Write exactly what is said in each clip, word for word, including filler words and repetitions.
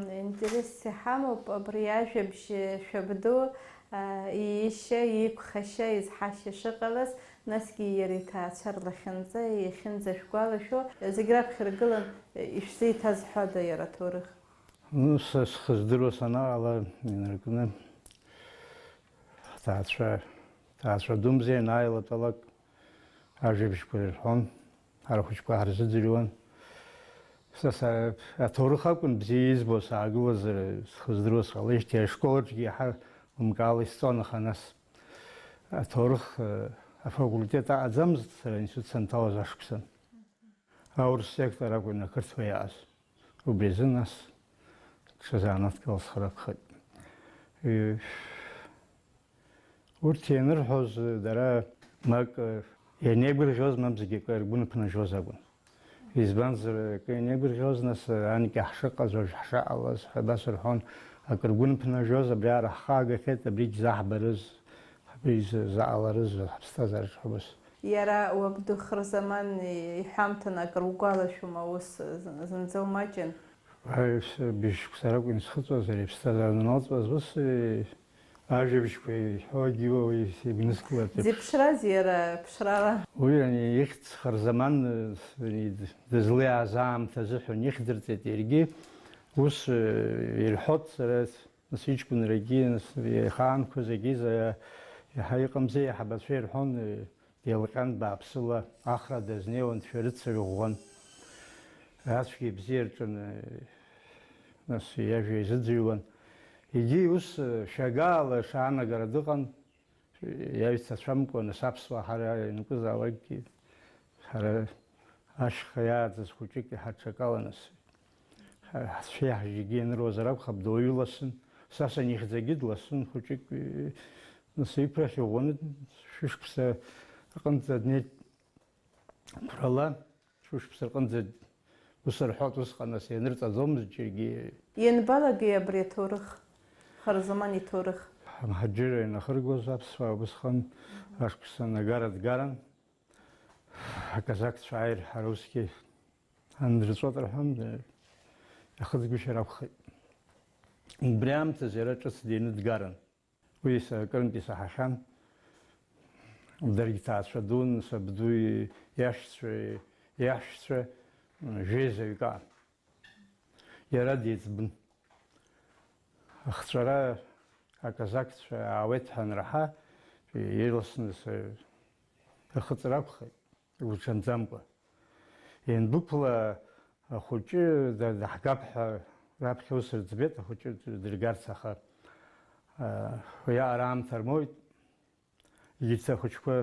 Интересс иҳамоуп абри ажәабжь шәабду, а, иишьа, иқәхашьа, изҳашьа шыҟалаз, насгьы иара иҭаацәа рлахьынҵа иахьынӡашәгәалашәо, зегь раԥхьа иргылан, ишәзеиҭазҳәада иара аҭоурых? Ну, са схы здыруа санаҟала, инаркны ҳҭаацәа, ҭаацәа ду мза ианааилатәалак, ажәабжьқәа ирҳәон, ҳара ахәыҷқәа ҳарзыӡырҩуан. Са са-, аҭоурых акәын бзиа избо, саагылазар, схы здыруа сҟалеижьҭеи ашкол аҿгьы иаҳа лымкаала исҵон, аха нас аҭоурых, э, афакультет аҟаӡамызт сара аинститут санҭалоз ашықәсан. Аурыс сектор акәын ақырҭуа иааз. Убри азы нас ҽа занааҭк алсхыр акәхеит. Э, Урҭ ианырҳәоз, дара мак, э, ианеигәырӷьоз, мамзаргьы акы ргәы ныԥнажәоз акәын. Избанзар, акы ианеигәырӷьоз, нас, э, анкьа ҳшыҟаз, уажә ҳшаҟалаз, ҳәа абас рҳәон, акы ргәы ныԥнажәоз, абриаҟара ҳхаагахьеит, абригь заҳбарыз, абригь за-, заҟаларыз, ҳаԥсҭазаараҿ ҳәа убас. Иара уабду Хырзаман иҳәамҭан акыр угәалашәома, ус з-, зынӡа умаҷын? Аҩ, бжь-шықәса ракәын исхыҵуаз, ари аԥсҭазаара аналҵуаз, ус, э, ажәабжьқәа иҳәогьы уи игәнызкылартә еиԥш. Зеиԥшраз иара ԥшрала? Уи ани ихьӡ Хырзаман, э, ани д-, дызлеиааз аамҭа азыҳәан ихьӡырҵеит иаргьы. Ус, э, ирҳәоит сара, нас иҷкәынрагьы, нас ихаанқәа зегьы за-, иаҳа иҟамзи, аиҳабацәа ирҳәон, э, Деилҟьан бааԥсыла, Ахра дазнеиуан, дшәарыцаҩ ӷәӷәан. Ацәгьа ибзиа рҿын, нас иажәа изыӡырҩуан. Егьи ус, шәагаала шаанагара дыҟан, иаҩцацәамкәа, нас аԥсуаа ҳара ианакәызаалакгьы, ҳара ашьха иааӡаз хәыҷык иҳаҽакалан, нас ҳацәеи ҳжьгьы ианыруазар акәхап, дуаҩы ласын, са санихьӡагьы дласын хәыҷык, нас иԥрахь иӷәӷәаны шәышықәса рҟынӡа днеит. Қәрала, шәышықәса рҟынӡа ус рҳәоит, усҟан нас ианырҵаӡомызт џьаргьы. Ианбалагеи абри аҭоурых, Харзаман иҭоурых? Ҳамҳаџьырра ианахыргоз аԥсуаа убысҟан ашықәса анагара дгаран, аказакцәа ааир ҳара усгьы андырҵәот рҳәан, иахыҵгәышьар акәхеит. Убри аамҭазы иара ҿыц дины дгаран. Уи са-, акырынтә исаҳахьан. Даргьы ҭаацәа дун, сабду иашьцәа, иаҳәшьцәа, жәеизаҩык аан. Иара деиҵбын. Ахҵәара аказакцәа аауеит ҳәа анраҳа, ирласны са-, рхыҵра акәхеит. Лҽанӡамкәа. Иандәықәла ахәыҷы да-, даҳгап ҳәа раԥхьа ус рыӡбеит, ахәыҷы дыргарц, аха, а, уиаҟара аамҭа рмоуит. Егьырҭ ахәыҷқәа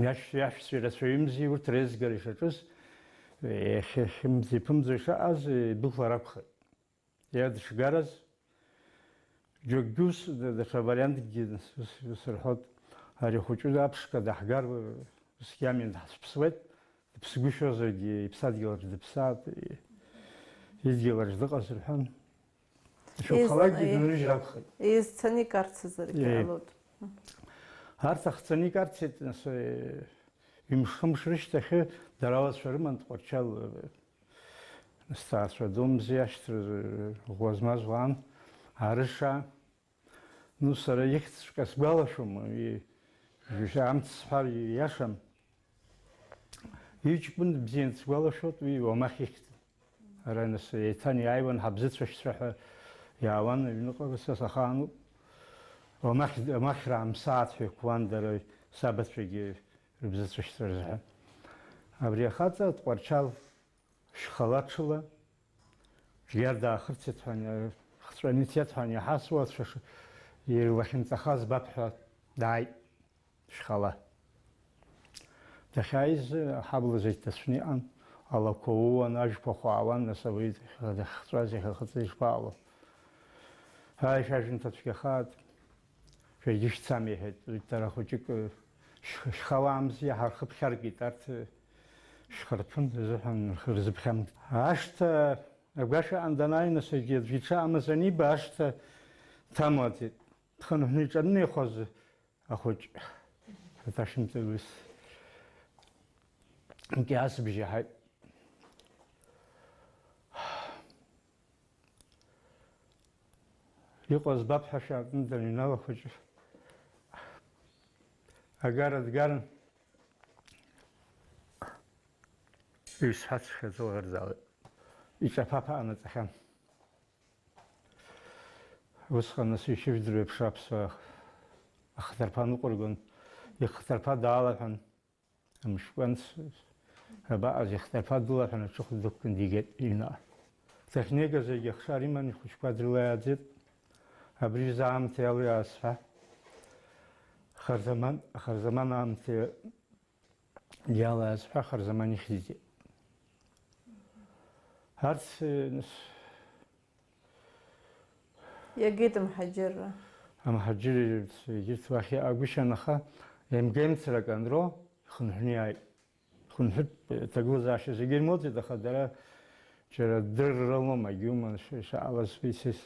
иашь-, иашьцәа ирацәаҩымзи, урҭ реизгара ишаҿыз, иахьа-, иахьымӡа-иԥымӡо ишаҟаз идәықәлар акәхеит. Иара дышгараз, џьоукгьы ус, да-, даҽа вариантгьы ус, ус рҳәоит, ари ахәыҷы аԥшқа даҳгар, усгьы амҩан дҳацәԥсуеит, дыԥсгәышьозаргьы иԥсадгьыл аҿы дыԥсаат, идгьыл аҿы дыҟаз рҳәан. Шәықәхалакгьы Из-, дунрыжьыр акәхеит. Изцаны икарцазаргьы Е. ҟалоит. Арҭ ахцаны икарцеит, нас, э, ҩымш-хымш рышьҭахьы дара алацәа рыман Тҟәарчал, э, Сҭаацәа домзи ашьҭра ӷәӷәа змаз уаан, арыша. Ну, сара ихьӡҵәҟьа сгәалашәом, уи амц сҳәар ииашам. Иҷкәын бзианы сгәалашәоит, уи уамахь ихьӡын. Ара нас еиҭан иааиуан, ҳабзыцәашьцәа ҳәа иаауан аҩныҟа, са сахаануп. Уамахь, уамахь раамсааит ҳәа иқәуан дара, сабацәагьы рыбзыцәашьцәа рзыҳәан. Абри ахаҵа Тҟәарчал шьхала ҽыла, Џьгьар даахырцеит ҳәа, хҵәаны ицеит ҳәа иаҳасуа, цәа ш-, ирлахьынҵаха збап ҳәа дааит, шьхала. Дахьааиз, аҳабла зегь ҭацәны иҟан, алақәа ууан, ажәқәа хәаауан, нас ауаҩы дахьхҵәаз иахьахыҵыз ишԥаҟало? Ааи, шәажәымҭа цәгьахааит. Шәаргьы шәцама, иҳәеит, уи дара хәыҷык, шьх-, шьхауаамзи, иаҳа рхы ԥхьаркит, арҭ, шьхарԥын рзыҳәан рхы рзыԥхьамт. Ашҭа агәашә аан данааи, нас, егьи аӡәгьы дшаамыз аниба, ашҭа дҭамлаӡеит. Дхынҳәны иҿанынеихоз ахәыҷ, аҭашымҵа ус, кьаасбжьы иаҳаит. Иҟоу збап ҳәа шәаартны даныҩнала ахәыҷы агара дгарын. Исҳәацхьаз лаӷырӡ аалеит. Иҿаԥаԥа анаҵахьан. Усҟан асы ишыжәдыруа еиԥш аԥсуаа ахҭарԥа ныҟәыргон, ихҭарԥа даалаҳәан, амышкәанц абаҟаз ихҭарԥа дылаҳәан аҽыхәда дықәтәан дигеит иҩныҟа. Дахьнеигазаргьы ахшара иман ихәыҷқәа дрылаиааӡеит. Абри изы аамҭа иалоу иаасҳәа. Харзаман, Харзаман аамҭа иалоу иаасҳәа, Харзаман ихьӡ иҵеит. Арҭ, э, Иагеит амҳаџьырра. Амҳаџьыррацәа егьырҭ уахь иаҳагәышьан, аха еимга-еимцарак анроу ихынҳәны иааит. Ихынҳәытә ҭагылазаашьа зегьы ирмоуӡеит, аха дара џьара дырралом, агьуман ш-, шаҟалаз исыс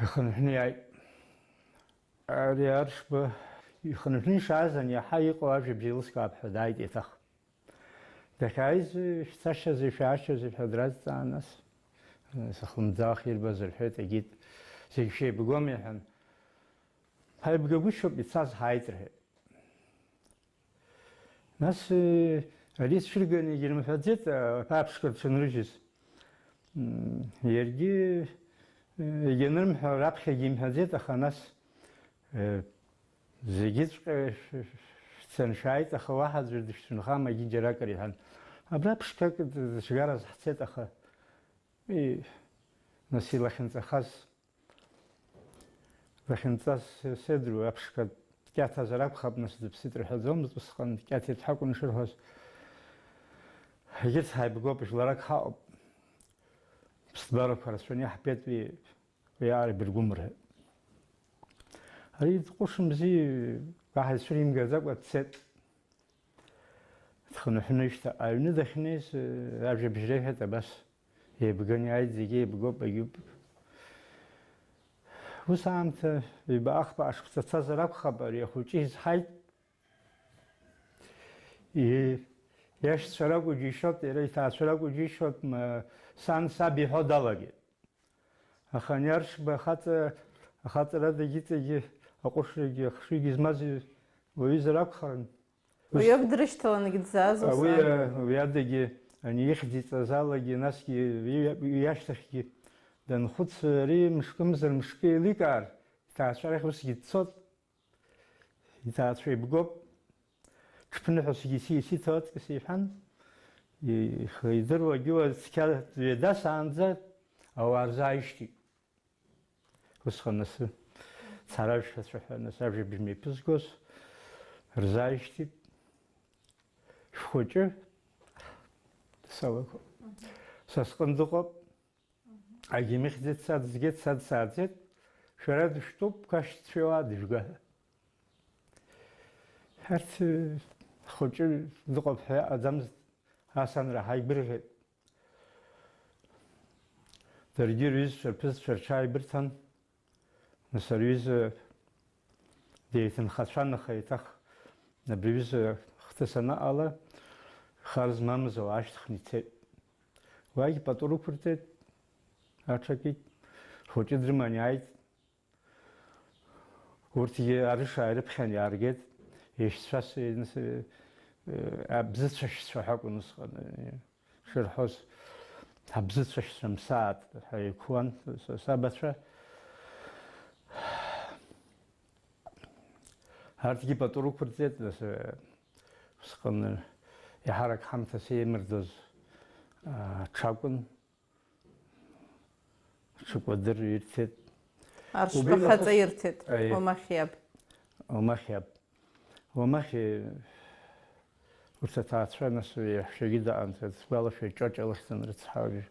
ихынҳәны иааит. Ари Аршба ихынҳәны ишааз ани иаҳа иҟоу ажәабжь еилыскаап ҳәа дааит еиҭах. Дахьааиз, шәцашьази шәаашьази ҳәа дразҵаан, нас, сыхлымӡаах ирбаз рҳәеит, егьит, зегь шәеибгоума, иҳәан. Ҳаибгагәышьоуп, ицаз ҳааит, рҳәеит. Нас, э, ари цәырганы егьырмҳәаӡеит, э, аԥшқа рцәынрыжьыз. М, иаргьы, э, егьанырмҳәа, раԥхьагьы имҳәаӡеит, аха нас, э, зегьыҵәҟьа шә-, шә-, шәцаны шәааит, аха уаҳа аӡәыр дышәцәынхама, егьи џьаракыр, иҳәан. Абра ԥшқак ӡышгараз ҳцеит, аха, и, нас илахьынҵахаз, лахьынҵас седру аԥшқа дкьаҭазар акәхап, нас дыԥсит рҳәаӡомызт усҟан, дкьаҭеит ҳакәын ишырҳәоз. Егьырҭ ҳаибгоуп, жәларак ҳаҟоуп. Ԥсҭбарақәа рацәаны иаҳбеит уи. Уи аарыбыргәымырҳәеит. Ари дҟәышымзи, уаҳа ицәыримгаӡакәа дцеит. Дхынҳәны ишьҭа аҩны дахьнеиз, ажәабжь реиҳәеит абас, еибганы иааит, зегьы еибгоуп, агьуп. Ус аамҭа ҩба-ахԥа ашықәса цазар акәхап, ари ахәыҷы изҳаит. И-, иашьцәа ракәу џьишьоит, иара иҭаацәа ракәу џьишьоит, ма, сан саб иҳәо далагеит. Аха ани Аршба ахаҵа, ахаҵарадагьы иҵегьы аҟәышрагьы ахшыҩгьы змаз уаҩызар акәхарын. Ус Уиак дрышьҭалангьы дзааз ус уи, ан- уи адагьы ани ихьӡ иҵаз алагьы, насгьы уи, уи ашьҭахьгьы данхәыц, ари мышкымзар мышкы еиликаар, иҭаацәа рахь усгьы дцот. Иҭаацәа еибгоуп, ҽԥныҳәа сгьы исиҭо аҵкыс иҳәан, ихы идыруагьы уа цқьа ҩадасаанӡа ауаа рзааишьҭит. Усҟан асы царажәшьацәа ҳәа нас ажәабжь мҩаԥызгоз рзааишьҭит. Шәхәыҷы салагоуп. Са сҟын дыҟоуп. Агьимыхьӡеит, саӡгеит, саӡсааӡеит, шәара дышәтәуп, қәашьцәеуаа дыжәга ҳәа. Арҭ, э, хәыҷы дыҟоуп ҳәа иҟаӡамызт, ас анра ҳаигәырӷьеит. Даргьы рҩызцәа, рԥызцәа рҽааибырҭан. Нас ари ҩыза деиҭанхацәан, аха еиҭах абри ҩыза хҭыс анаҟала, хар змамыз ауаа ашьҭыхны ицеит. Уагь пату рықәырҵеит, аҽакит, хәыҷы дрыман иааит. Урҭгьы арыша аарыԥхьан иааргеит, еишьцәа с-, н-, с-, э, абзыцәашьцәа ҳәа акәын усҟан, э, шырҳәоз, абзыцәашьцәа мсааит ҳәа еиқәуан с-, сабацәа. Арҭгьы пату рықәырҵеит, нас, э, усҟан, э, иаҳарак ҳамҭас еимырдоз, а, аҽакәын. Ҽыкәадыр ирҭеит. Аршба Убри хаҵа нахыс ирҭеит, Аи. Уамахь иаб. Уамахь иаб. Уамахь, э, урҭ аҭаацәа, нас уи аҳәшьагьы даҟан, сгәалашәоит, Ҷоҷа лыхьӡын рыцҳа, уажәы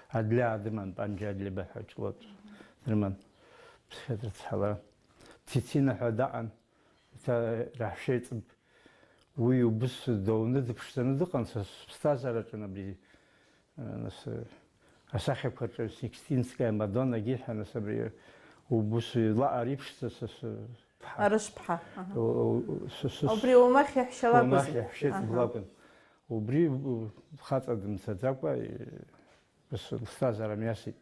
Адлиаа дыман, Панџьа Адлиба ҳәа ҷлоуп дрыман, ԥсхьа дрыцҳала. Цицина ҳәа даҟан, еиҭа раҳәшьа иҵб. Уи убыс дауны дыԥшӡаны дыҟан, са сыԥсҭазаараҿын абри, нас, асахьақәа рҿы Сикстинская Мадоннагьы ҳәа, нас абри убыс лаҟара иԥшӡа са сыԥҳа. Арышԥҳа, аҳа. О, о, са, са, Убри уамахь иаҳәшьа лакәызма? Уамахь иаҳәшьа Аҳа. Лакәын. Убри, у, хаҵа дымцаӡакәа, Ус лыԥсҭазаара мҩасит.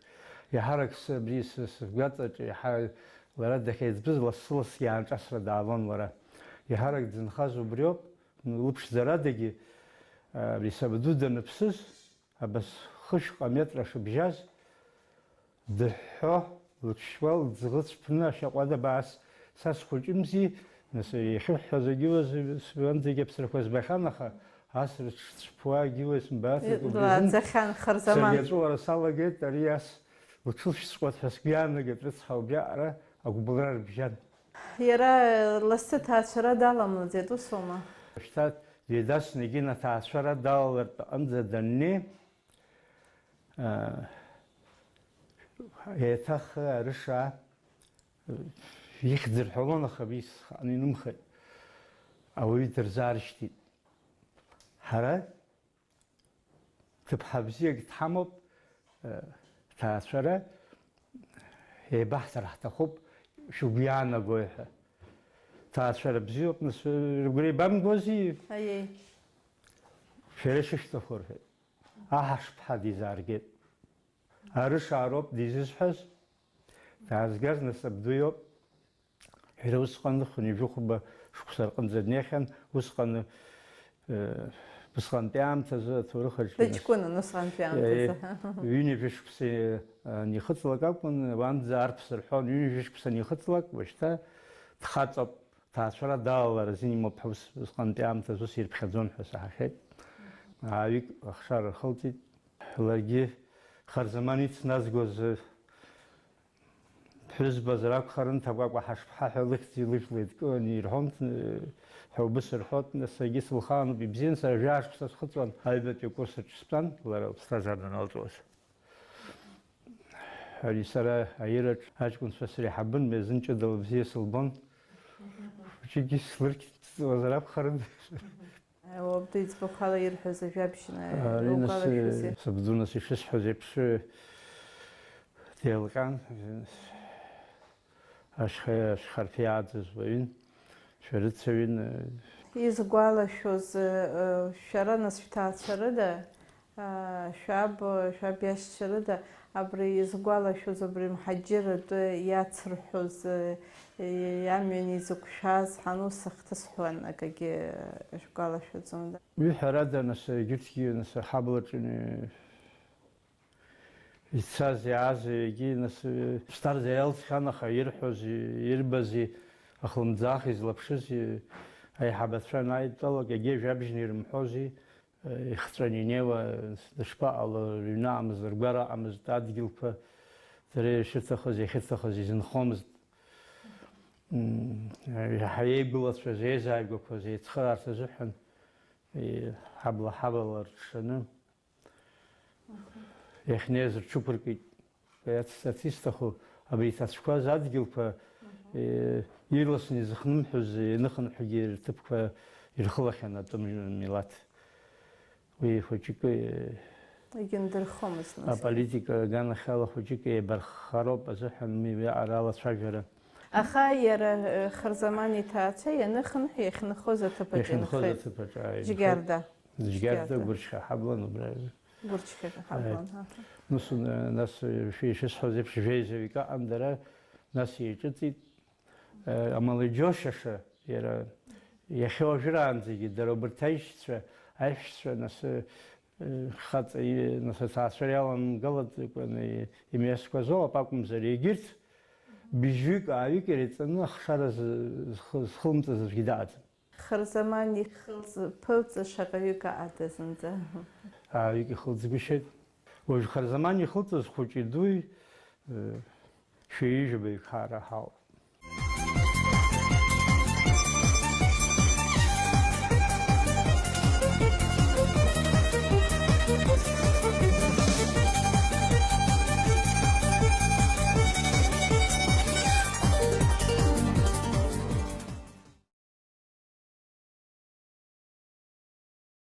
Иаҳарак сабри сгәаҵаҿы иаҳа лара дахьеиҵбыз лассы-ласс иаанҿасра даалон лара. Иаҳарак дзынхаз убриоуп, лыԥшӡарадагьы, абри сабду даныԥсыз, абас хышҟа метра шыбжьаз, дыҳәҳәо, лыҽшьуа, лӡӷыцә ԥны ашьаҟәада баас, са схәыҷымзи, нас, иахьыҳәҳәаз агьылаз, сҩанӡагь аԥсрақәа збахьан, аха ас рыҽцәԥуа агьыла исымбац, Лааӡахьан, Харзаман. Саргьы аҵәуара салагеит, ари ас лҽылшьцҟәат ҳәа сгәы иаанагеит, рыцҳа, убриаҟара агәыбылра рыбжьан. Иара лассы ҭаацәара даламлаӡеит, ус аума? Шьҭа дҩеидасны егьин аҭаацәара далалартә аҟынӡа даннеи, еиҭах арыша ихьӡырҳәалон, аха исҟан инымхеит. Ауаҩы дырзаарышьҭит. Ҳара ҭыԥҳа бзиак дҳамоуп, ҭаацәара еибаҳҵар ҳҭахуп, шәыгәы иаанагои ҳәа. Ҭаацәара бзиоуп, нас, рыгәра еибамгози? Аиеи. Шәара ишышәҭаху, рҳәеит. Аҳашԥҳа дизааргеит. Арышаароуп дизызҳәаз, даазгаз нас абду иоуп. Иара усҟан хынҩажәи хәба шықәса рҟынӡа днеихьан, усҟан, э, усҟантәи аамҭазы аҭоурых аҿы нас. Дыҷкәынан усҟантәи аамҭазы. Э, ҩынҩажәи шықәса, э, анихыҵлак акәын, уанӡа арԥыс рҳәон, ҩынҩажәи шықәса анихыҵлак, уажәшьҭа дхаҵоуп, ҭаацәара далалар азин имоуп ҳәа ус, усҟантәи аамҭазы ус ирԥхьаӡон ҳәа саҳахьеит. Ааҩык ахшара рхылҵит. Ларгьы Харзаман ицназгоз, э, ԥҳәызбазар акәхарын, Ҭакәакәа Ҳашԥҳа ҳәа лыхьӡи лыжәлеи дкыланы ирҳәон, ҳәа убыс рҳәот, нас саргьы сылхаануп, ибзиан, сара жәаа шықәса схыҵуан, аҩбатәи акурс аҿы стәан, лара лыԥсҭазаара даналҵуаз. Ари сара аираҿ аҷкәынцәа среиҳабын, ма зын ҷыдала бзиа сылбон. Хәыҷыкгьы слырқьҵуазар акәхарын. Уабду иӡбахә ала ирҳәоз ажәабжь, э, Ари нас, угәалашәозеи? Сабду нас ишысҳәоз еиԥш, э, деилҟьан, э, ашьха-, ашьхарԥ иааӡаз уаҩын, шәарыцаҩын, э. Изгәалашәоз, э, э, шәара нас шәҭаацәа рыда, э, шәаб, шәаб иашьцәа рыда, Абри изгәалашәоз, абри мҳаџьыр атәы иацырҳәоз, э, амҩан изықәшәаз, ҳанус ахҭысҳәуан, акагьы шәгәалашәаӡом. Уи ҳәарада, нас, егьырҭгьы, нас, ҳаблаҿы ицаз, иааз, егьи, нас, ԥсҭазаара иалҵхьан, аха ирҳәози, ирбази ахлымӡаах излаԥшызи, аиҳабацәа анааидтәалак, егьи ажәабжьны ирымҳәози, ихҵәаны инеиуа, дышԥаҟало, рыҩны аҟамызт, ргәара аҟамызт, адгьылқәа, дара ишырҭахыз, иахьырҭахыз изынхомызт. М, иаҳа еигәылацәаз, еизааигәақәаз еицхыраарц азыҳәан, и-, ҳабла-ҳабла рҽшаны, иахьнеиз рҽықәыркит. Иацҵарц исҭаху, абри иҭацәқәаз адгьылқәа, э, ирласны изыхнымҳәыз, ианыхынҳәгьы рҭыԥқәа ирхылахьан атәым милаҭ. Уи хәыҷык, э, Егьындырхомызт, нас. Аполитика аганахьала хәыҷык еибарххароуп азыҳәан уи аҟара алацәажәара. Аха иара, э, Харзаман иҭаацәа ианыхынҳә, иахьынхоз аҭыԥаҿ Иахьынхоз инхеит. Аҭыԥаҿ, ааи, Џьгьарда. Џьгьарда, Џьгьарда. Гәырчхьа ҳаблан убра. Гәырчхьа ҳаблан, Аи. Аҳа. Нас, э, нас, э, шәи-, шәысҳәаз еиԥш, жәеизаҩык аҟан дара, нас еиҿыҵит. Э, амала иџьоушьаша, иара иахьа уажәраанӡагьы дара убарҭ аишьцәа, аишәцәа, нас, э, хаҵа и-, нас аҭаацәара иаламгалаӡакәаны и-, имҩасқәазоуп акәымзар, егьырҭ быжьҩык, ааҩык иреиҵаны ахшара з-, зхы-, зхылымҵыз аӡәгьы дыҟаӡам. Харзаман ихылҵ-, ԥылҵыз шаҟаҩык аада зынӡа? Ааҩык ихылҵгәышьеит. Уажә Харзаман ихылҵыз хәыҷи дуи, э, шәи ҩажәи жәаба ҩык ҳаара ҳауп.